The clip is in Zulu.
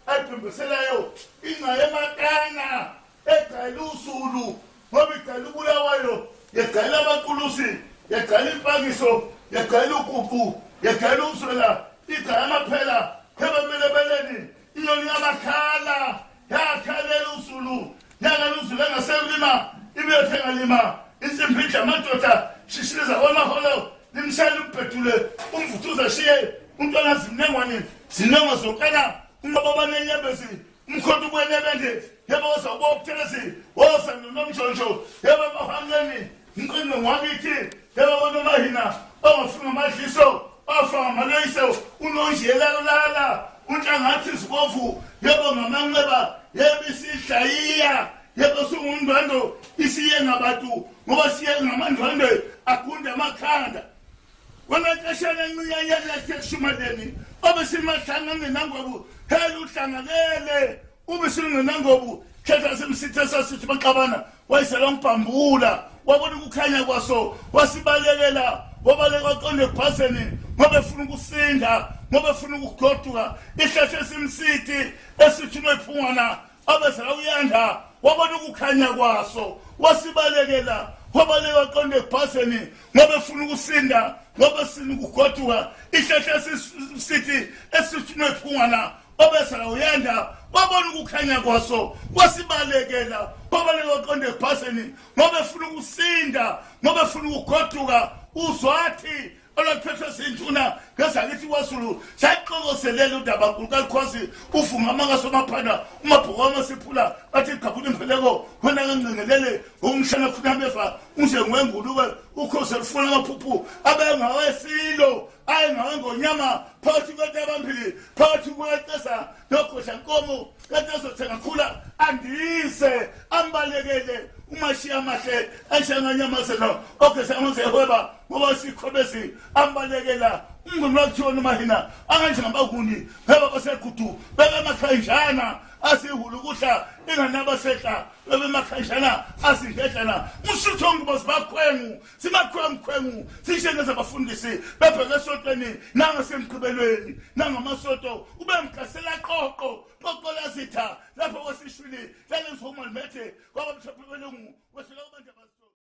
Ayibhimbiselayo ingayemakana egcayela uZulu ngoba igcayela uBulawayo, yegcayela abaQulusi, yegcayela impangiso, yegcayela uguqu, yegcayela umswela, igcaya amaphela hebemele inyoni yamakhala yakhalela uZulu, yakhala uZulu engasekulima ibiyothenga lima insimbi idla amadoda shishiliza kwamaholo limshayela umbhedule umvuthuza shiye umntwana zinengwane zinengwa zonkana unqoba banenyembezi umkhonto ubwenebende yebo woza ubobuthelezi woza nonomnjonjo yebo bahanqeni mqinqo ngwakithi yebo bonomahina ongafunga amadliso ofa ngamaloyiso unonjiyela ulala unhlangathi zibovu yebo ngamanxeba yebo isihlayiya yebo sungumndwando isiye ngabantu ngoba siye ngamandwandwe agunda amakhanda wena xeshana encinyanyana yasekushumaleni obesimahlanga ngenangobu hela uhlangakele ube singenangobu khetha simsithe sasithi baxabana wayesela umbhambula wabona ukukhanya kwaso wasibalekela wabaleka waqonda ebhaseni ngoba efuna ukusinda ngoba efuna ukugoduka ihlahla esimsithi esithi unephungwana abezela uyanda wabona ukukhanya kwaso wasibalekela wabaleka waqonda ebhaseni ngoba efuna ukusinda ngoba efuna ukugoduka ihlahla esithi esithi unephungwana obesala uyanda wabona ukukhanya kwaso wasibalekela wabaleka waqonda ebhaseni ngoba efuna ukusinda ngoba efuna ukugoduka uzwathi olwaphethwe zintuna ngezakithi kwaZulu saxokozelela udaba nkulu kalikhosi ufunga amakasomaphanda umabhuku wamasiphula bathi gqabula impheleko wena kancingelele ngomshana funa beva unjengwengulube ukhosi olufuna amaphuphu abengawesilo ayengawengonyama phakathi kwentabampili phakathi kwecesa nogodla nkomo kade azothenga khula andise ambalekele umashiya amahle anjenganyamazelo ogeza amanzi ehweba ngoba sikhobezi ambalekela umnguni wakuthiwa nomahina anganjengabakuni ngeba basegudu bebemakhanjana asihulukuhla inganabasehla bebemakhanjana asindedlana usutho ngubo zibakhwengu simakhwengukhwengu sishengezabafundisi bebheke esontweni nangasemgqibelweni nangamasonto ube mgasela qoqo qoqo lazitha lapho kwasishwili lalenzoma limethe kwabamhlophe belungu wehlula kubantu.